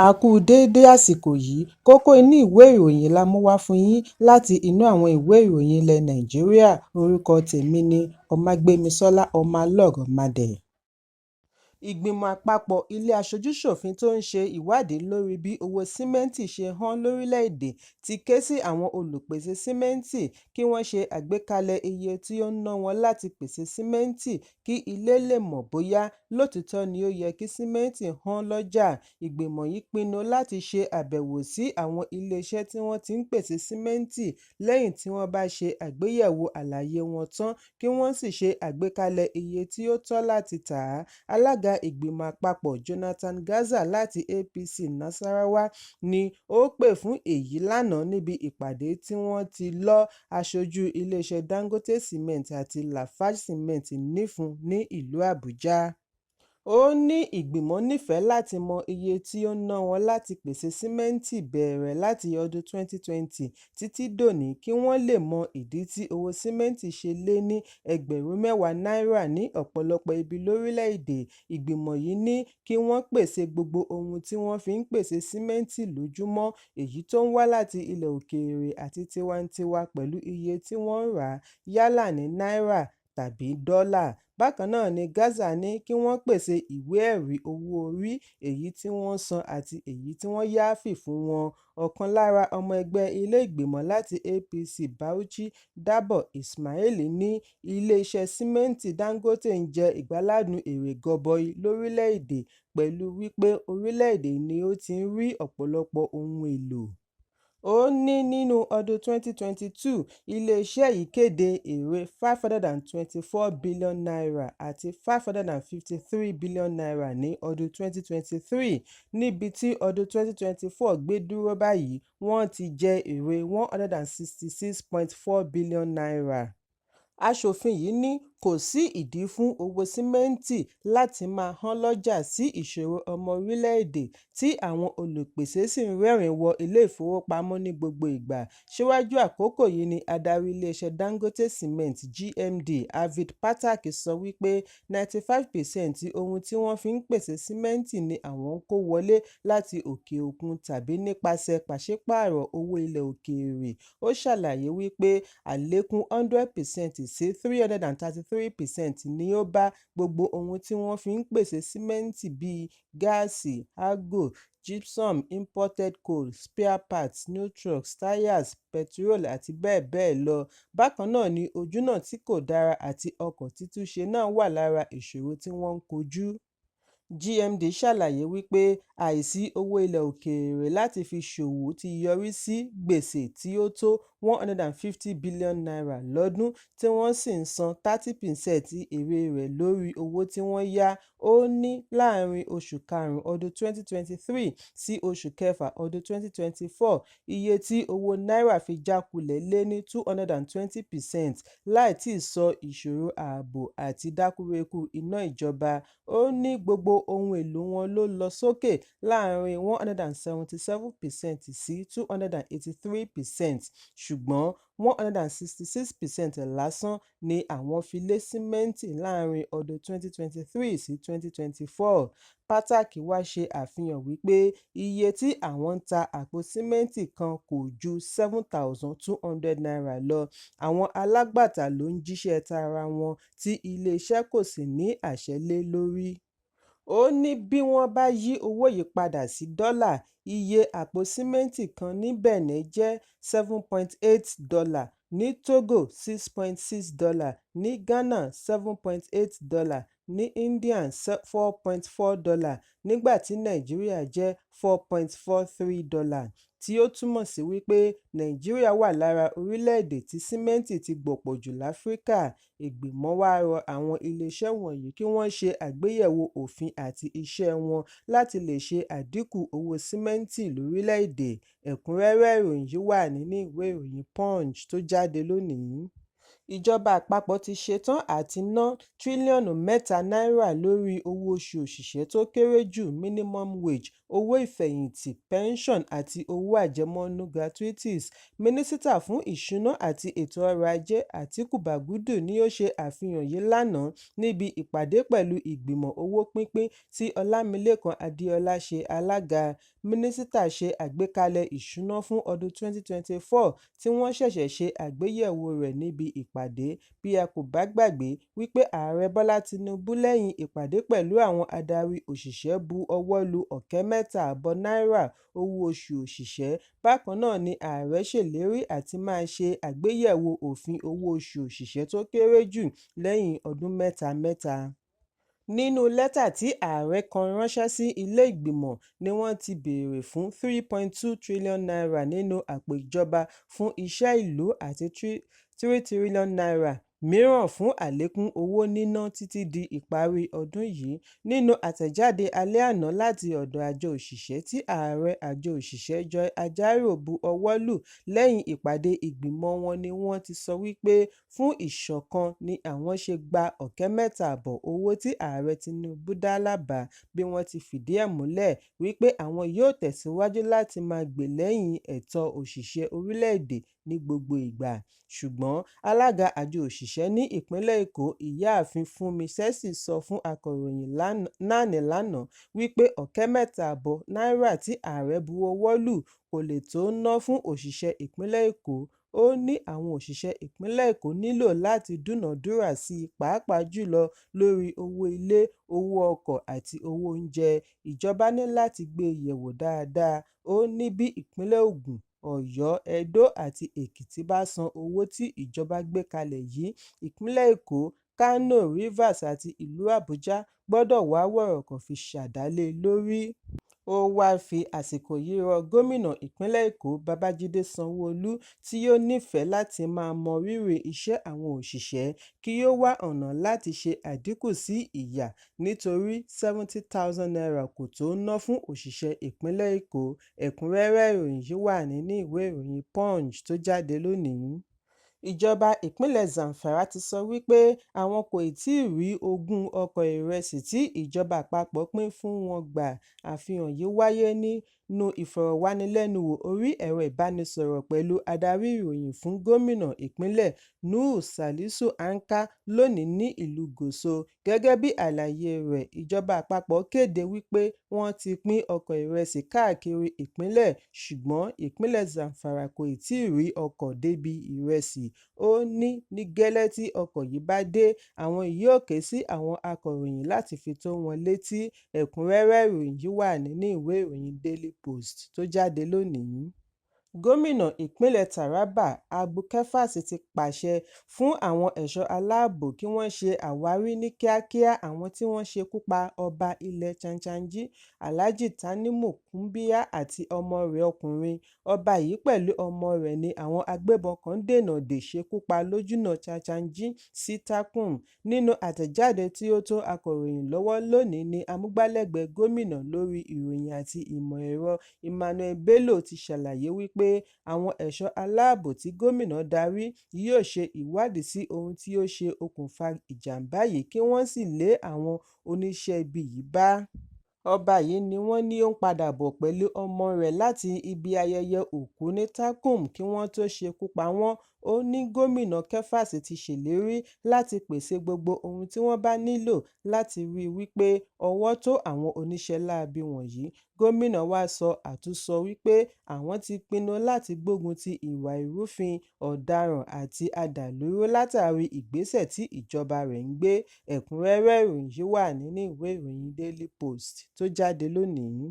A kú déédé àsìkò yìí. Kókó inú ìwé ìròyìn la mú wá fún yín láti inú àwọn ìwé ìròyìn ilẹ̀ Nàìjíríà. Orúkọ tèmi ni Ọmágbémisọ́lá Ọmọlọ́rọ̀madẹ̀. Ìgbìmọ̀ àpapọ̀ ilé aṣojú-ṣòfin tó ń ṣe ìwádìí lórí bí owó sìmẹ́ǹtì ṣe hán lórílẹ̀-èdè ti ké sí àwọn olùpèsè sìmẹ́ǹtì kí wọ́n ṣe àgbékalẹ̀ iye tí ó ń ná wọn láti pèsè sìmẹ́ǹtì kí ilé lè mọ̀ bóyá lóòtítọ́ ni ó yẹ kí sìmẹ́ǹtì hán lọ́jà. Ìgbìmọ̀ yìí pinnu láti ṣe àbẹ̀wò sí àwọn iléeṣẹ́ tí wọ́n ti ń pèsè sìmẹ́ǹtì lẹ́yìn tí wọ́n bá ṣe àgbéyẹ̀wò àlàyé wọn tán kí wọ́n sì ṣe àgbékalẹ̀ iye tí ó tọ́ láti tà á. Alága ìgbìmọ̀ àpapọ̀, Jonathan Garza láti APC Nasarawa ni ó pè fún èyí lánàá níbi ìpàdé tí wọ́n ti lọ aṣojú iléeṣẹ́ Dangote Cement àti Lafarge Cement nífun ní ìlú Àbújá. Ó ní ìgbìmọ̀ nífẹ̀ẹ́ láti mọ iye tí ó ń ná wọn láti pèsè sìmẹ́ǹtì bẹ̀rẹ̀ láti ọdún 2020 títí dòní kí wọ́n lè mọ ìdí tí owó sìmẹ́ǹtì ṣe lé ní ẹgbẹ̀rún mẹ́wàá náírà ní ọ̀pọ̀lọpọ̀ ibi lórílẹ̀-èdè. Ìgbìmọ̀ yìí ní kí wọ́n pèsè gbogbo ohun tí wọ́n fi ń pèsè sìmẹ́ǹtì lójúmọ́, èyí tó ń wá láti ilẹ̀ òkèèrè àti tiwantiwa pẹ̀lú iye tí wọ́n ń rà á yálà ní náírà tàbí dọ́là. Bákan náà ni Garza ní kí wọ́n pèsè ìwé ẹ̀rí owó-orí èyí tí wọ́n san àti èyí tí wọ́n yááfì fún wọn. Ọ̀kan lára ọmọ ẹgbẹ́ ilé ìgbìmọ̀ láti APC Bauchi, Dabo Ismail ní iléeṣẹ́ sìmẹ́ǹtì Dangote ń jẹ ìgbáládùn èrè gọbọi lórílẹ̀-èdè pẹ̀lú wípé orílẹ̀-èdè ni ó ti ń rí ọ̀pọ̀lọpọ̀ ohun èlò. Ó ní nínú ọdún 2022, iléeṣẹ́ yìí kéde èrè ₦524 billion àti ₦553 billion ní ọdún 2023. Níbi tí ọdún 2024 gbé dúró báyìí, wọ́n ti jẹ èrè ₦166.4 billion. Aṣòfin yìí ní kò sí ìdí fún owó sìmẹ́ǹtì láti máa hán lọ́jà sí ìṣòro ọmọ orílẹ̀-èdè tí àwọn olùpèsè sì ń rẹ́rìn wọ ilé-ìfowópamọ́ ní gbogbo ìgbà. Síwájú àkókò yìí ni adarí iléeṣẹ́ Dangote Cement GMD Arvind Pathak sọ wípé 95% ohun tí wọ́n fi ń pèsè sìmẹ́ǹtì ni àwọn ń kó wọlé láti òkè òkun tàbí nípasẹ̀ pàṣípààrọ̀ owó ilẹ̀ òkèèrè. Ó ṣàlàyé wípé àlékún 100% sí 333% ni ó bá gbogbo ohun tí wọ́n fi ń pèsè sìmẹ́ǹtì bíi gáàsì, ágò, gypsum, imported coal, spare parts, new trucks, tyres, pẹtiróòlù àti bẹ́ẹ̀ bẹ́ẹ̀ lọ. Bákan náà ni ojúnà tí kò dára àti ọkọ̀ títúnṣe náà wà lára ìṣòro tí wọ́n ń kojú. GMD ṣàlàyé wípé àìsí owó ilẹ̀ òkèèrè láti fi ṣòwò ti yọrí sí gbèsè tí ó tó ₦150 billion lọ́dún tí wọ́n sì ń san 30% èrè rẹ̀ lórí owó tí wọ́n yá. Ó ní láàárín oṣù karùn-ún ọdún 2023 sí oṣù kẹfà ọdún 2024, iye tí owó náírà fi jákulẹ̀ lé ní 220%, láì tíì sọ ìṣòro ààbò àti dákúrekú iná ìjọba. Ó ní gbogbo ohun èlò wọn ló lọ sókè láàárín 177% sí 283%, ṣùgbọ́n 166% lásán ni àwọn fi lé sìmẹ́ǹtì láàárín ọdún 2023 sí 2024. Pathak wá ṣe àfihàn wípé iye tí àwọn ń ta àpò sìmẹ́ǹtì kan kò ju ₦7,200 lọ, àwọn alágbàtà ló ń jíṣẹ́ tara wọn tí iléeṣẹ́ kò sì ní àṣẹ lé lórí. Ó ní bí wọ́n bá yí owó yìí padà sí dọ́là, iye àpò sìmẹ́ǹtì kan ní Benin jẹ́ $7.8, ní Togo $6.6, ní Ghana $7.8, ní India $4.4, nígbà tí Nàìjíríà jẹ́ $4.43, tí ó túmọ̀ sí wípé Nàìjíríà wà lára orílẹ̀-èdè tí sìmẹ́ǹtì ti gbọ̀pọ̀ jù láfíríkà. Ìgbìmọ̀ wá rọ àwọn iléeṣẹ́ wọ̀nyí kí wọ́n ṣe àgbéyẹ̀wò òfin àti ìṣe wọn láti lè ṣe àdínkù owó sìmẹ́ǹtì lórílẹ̀-èdè. Ẹ̀kúnrẹ́rẹ́ ìròyìn yìí wà nínú ìwé ìròyìn Punch tó jáde lónìí. Ìjọba àpapọ̀ ti ṣetán àti ná tírílíọ̀nù 3 náírà lórí owó oṣù òṣìṣẹ́ tó kéré jù minimum wage, owó ìfẹ̀yìntì pension àti owó àjẹmọ́nú gratuities. Mínísítà fún Ìṣúná àti Ètò Ọrọ̀ Ajé, Àtíkù Bàgúdù ni ó ṣe àfihàn yìí lánàá níbi ìpàdé pẹ̀lú ìgbìmọ̀ owó pínpín tí Ọlámilékan Adéọlá ṣe alága. Mínísítà ṣe àgbékalẹ̀ ìṣúná fún ọdún 2024 tí wọ́n ṣẹ̀ṣẹ̀ ṣe àgbéyẹ̀wòo rẹ̀ níbi ìpàdé. Bí a kò bá gbàgbé wípé Ààrẹ Bọ́lá Tinubu lẹ́yìn ìpàdé pẹ̀lú àwọn adarí òṣìṣẹ́ bu ọwọ́ lu 43,000 náírà owó oṣù òṣìṣẹ́. Bákan náà ni Ààrẹ ṣèlérí àti máa ṣe àgbéyẹ̀wò òfin owó oṣù òṣìṣẹ́ tó kéré jù lẹ́yìn ọdún mẹ́ta mẹ́ta. Nínú lẹ́tà tí ààrẹ kọ ránṣẹ́ sí ilé ìgbìmọ̀ ni wọ́n ti béèrè fún ₦3.2 trillion nínú àpò ìjọba fún iṣẹ́ ìlú àti ₦3 trillion mìíràn fún àlékún owó níná títí di ìparí ọdún yìí. Nínú àtẹ̀jáde alẹ́ àná láti ọ̀dọ̀ àjọ òṣìṣẹ́ tí ààrẹ àjọ òṣìṣẹ́ Joe Ajaero bu ọwọ́ lù lẹ́yìn ìpàdé ìgbìmọ̀ wọn ni wọ́n ti sọ wípé fún ìṣọ̀kan ni àwọn ṣe gba 43,000 owó tí Ààrẹ Tinubu dá lábàá bí wọ́n ti fìdí ẹ̀ múlẹ̀ wípé àwọn yóò tẹ̀síwájú láti máa gbè lẹ́yìn ẹ̀tọ́ òṣìṣẹ́ orílẹ̀-èdè ní gbogbo ìgbà. Ṣùgbọ́n alága àjọ òṣìṣẹ́ ní ìpínlẹ̀ Èkó, Ìyáàfin Fúnmi Ṣẹ́sì sọ fún akọ̀ròyìn NANI lánàá wípé 43,000 náírà tí ààrẹ bu ọwọ́ lù kò lè tó ná fún òṣìṣẹ́ ìpínlẹ̀ Èkó. Ó ní àwọn òṣìṣẹ́ ìpínlẹ̀ Èkó nílò láti dúnàádúrà síi pàápàá jùlọ lórí owó ilé, owó ọkọ̀ àti owó oúnjẹ. Ìjọba ní láti gbé e yẹ̀wò dáadáa. Ó ní bí ìpínlẹ̀ Ògùn, Ọ̀yọ́, Ẹdó àti Èkìtì bá san owó tí ìjọba gbé kalẹ̀ yìí, ìpínlẹ̀ Èkó, Kánò, Rivers àti ìlú Àbújá gbọdọ̀ wá wọ̀rọ̀kọ̀ fi ṣàdá lé e lórí. Ó wáá fi àsìkò yìí rọ gómìnà ìpínlẹ̀ Èkó Babájídé Sanwó-Olú tí ó nífẹ̀ẹ́ láti máa mọrírì iṣẹ́ àwọn òṣìṣẹ́ kí ó wá ọ̀nà láti ṣe àdínkù sí ìyà nítorí ₦70,000 kò tó ná fún òṣìṣẹ́ ìpínlẹ̀ Èkó. Ẹ̀kúnrẹ́rẹ́ ìròyìn yìí wà nínú ìwé ìròyìn Punch tó jáde lónìí. Ìjọba ìpínlẹ̀ Zamfara ti sọ wípé àwọn kò tíì rí ogún ọkọ̀ ìrẹsì tí ìjọba àpapọ̀ pín fún wọn gbà. Àfihàn yìí wáyé nínú ìfọ̀rọ̀wánilẹ́nuwò orí ẹ̀rọ ìbánisọ̀rọ̀ pẹ̀lú adarí ìròyìn fún gómìnà ìpínlẹ̀ Nuhu Salisu Anka lónìí ní ìlú Gusau. Gẹ́gẹ́ bí àlàyé rẹ̀, ìjọba àpapọ̀ kéde wípé wọ́n ti pín ọkọ̀ ìrẹsì káàkiri ìpínlẹ̀ ṣùgbọ́n ìpínlẹ̀ Zamfara kò tíì rí ọkọ̀ débí ìrẹsì. Ó ní ní gẹ́lẹ́ tí ọkọ̀ yìí bá dé, àwọn yóò ké sí àwọn akọ̀ròyìn láti fi tó wọn létí. Ẹ̀kúnrẹ́rẹ́ ìròyìn yìí wà nínú ìwé ìròyìn Daily Post tó jáde lónìí. Gómìnà ìpínlẹ̀ Taraba, Agbu Kefas ti pàṣẹ fún àwọn ẹ̀ṣọ́ aláàbò kí wọ́n ṣe àwárí ní kíákíá àwọn tí wọ́n ṣekú pa ọba ilẹ̀ Tsantsangí, Alhaji Tanimu Kumbiya àti ọmọ rẹ̀ ọkùnrin. Ọba yìí pẹ̀lú ọmọ rẹ̀ ni àwọn agbébọn kan dènà dè ṣekú pa lójúnà Tsantsangí sí Takum. Nínú àtẹ̀jáde tí ó tó akọ̀ròyìn lọ́wọ́ lónìí ní amúgbálẹ́gbẹ̀ẹ́ gómìnà lórí ìròyìn àti ìmọ̀ ẹ̀rọ Emmanuel Bello ti ṣàlàyé wípé àwọn ẹ̀ṣọ́ aláàbò tí gómìnà darí yóò ṣe ìwádìí sí ohun tí ó ṣe okùnfà ìjàm̀bá yìí kí wọ́n sì lé àwọn oníṣẹ́ ibi yìí bá. Ọba yìí ni wọ́n ní ó ń padà bọ̀ pẹ̀lú ọmọ rẹ̀ láti ibi ayẹyẹ òkú ní Takum kí wọ́n tó ṣekú pa wọ́n. Ó ní gómìnà Kefas ti ṣèlérí láti pèsè gbogbo ohun tí wọ́n bá nílò láti rí i wípé ọwọ́ tó àwọn oníṣẹ́ láabi wọ̀nyí. Gómìnà wá sọ àtúnsọ wípé àwọn ti pinnu láti gbógun ti ìwà ìrúfin, ọ̀daràn àti adàlúrú látàrí ìgbésẹ̀ tí ìjọba rẹ̀ ń gbé. Ẹ̀kúnrẹ́rẹ́ ìròyìn yìí wà nínú ìwé ìròyìn Daily Post tó jáde lónìí.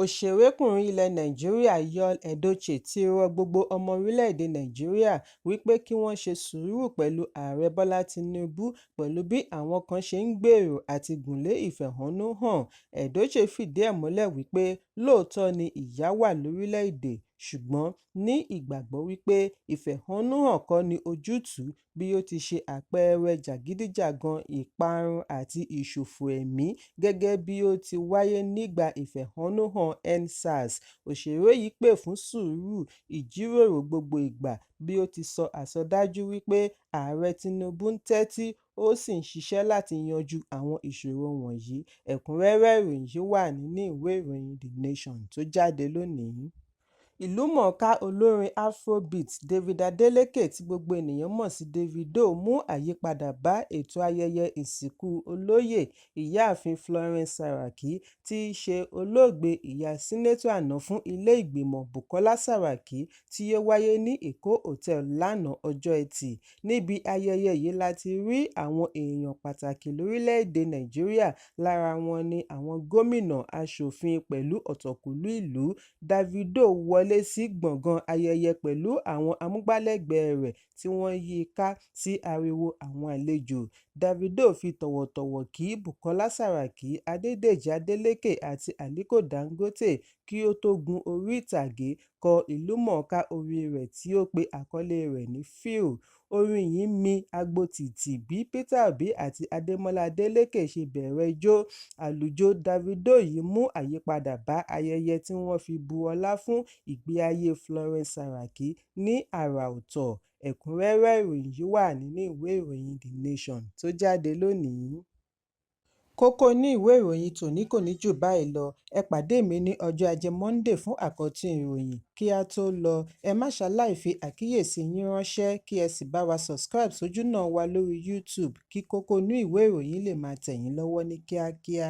Òṣèrékùnrin ilẹ̀ Nàìjíríà Yul Edochie ti rọ gbogbo ọmọ orílẹ̀-èdè Nàìjíríà wípé kí wọ́n ṣe sùúrù pẹ̀lú Ààrẹ Bọ́lá Tinubu pẹ̀lú bí àwọn kan ṣe ń gbèrò àti gùnlé ìfẹ̀hónúhàn. Edochie fìdí ẹ̀ múlẹ̀ wípé lóòótọ́ ni ìyà wà lórílẹ̀-èdè ṣùgbọ́n ní ìgbàgbọ́ wípé ìfẹ̀hónúhàn kọ́ ni ojútùú bí ó ti ṣe àpẹẹrẹ jàgídíjàgan, ìparun àti ìṣòfò ẹ̀mí gẹ́gẹ́ bí ó ti wáyé nígbà ìfẹ̀hónúhàn EndSARS. Òṣèré yìí pè fún sùúrù, ìjíròrò gbogbo ìgbà bí ó ti sọ àsọdájú wípé Ààrẹ Tinubu ń tẹ́tí ó sì ń ṣiṣẹ́ láti yanjú àwọn ìṣòro wọ̀nyí. Ẹ̀kúnrẹ́rẹ́ ìròyìn yìí wà nínú ìwé ìròyìn The Nation tó jáde lónìí. Ìlúmọ̀ọ́ká olórin Afrobeat David Adeleke tí gbogbo ènìyàn mọ̀ sí Davido mú àyípadà bá ètò ayẹyẹ ìsìnkú Olóyè Ìyáàfin Florence Saraki tí í ṣe olóògbé ìyá Sínátọ̀ àná fún ilé ìgbìmọ̀ Bukola Saraki tí ó wáyé ní Eko Hotel lánàá ọjọ́ Ẹtì. Níbi ayẹyẹ yìí la ti rí àwọn èèyàn pàtàkì lórílẹ̀-èdè Nàìjíríà, lára wọn ni àwọn gómìnà, aṣòfin pẹ̀lú ọ̀tọ̀kùlú ìlú. Davido wọlé sí gbọ̀ngán ayẹyẹ pẹ̀lú àwọn amúgbálẹ́gbẹ̀ẹ́ rẹ̀ tí wọ́n yí i ká sí ariwo àwọn àlejò. Davido fi tọ̀wọ̀tọ̀wọ̀ kí Bukola Saraki, Adédèjì Adeleke àti Aliko Dangote kí ó tó gun orí ìtàgé kọ ìlúmọ̀ọ́ká orin rẹ̀ tí ó pe àkọlée rẹ̀ ní "Feel". Orin yìí mi agbo tìtì bí Peter Obi àti Ademola Adeleke ṣe bẹ̀rẹ̀ ijó. Àlùjó Davido yìí mú àyípadà bá ayẹyẹ tí wọ́n fi bu ọlá fún ìgbé ayé Florence Saraki ní àrà ọ̀tọ̀. Ẹ̀kúnrẹ́rẹ́ ìròyìn yìí wà nínú ìwé ìròyìn The Nation tó jáde lónìí. Kókó inú ìwé ìròyìn tòní kò ní jù báyìí lọ. Ẹ pàdé mi ní ọjọ́ Ajé Monday fún àkọ́tún ìròyìn. Kí á tó lọ, ẹ má ṣaláì fi àkíyèsí yín ránṣẹ́ kí ẹ sì bá wa subscribe sójúnà wa lórí YouTube kí kókó inú ìwé ìròyìn lè máa tẹ̀ yín lọ́wọ́ ní kíákíá.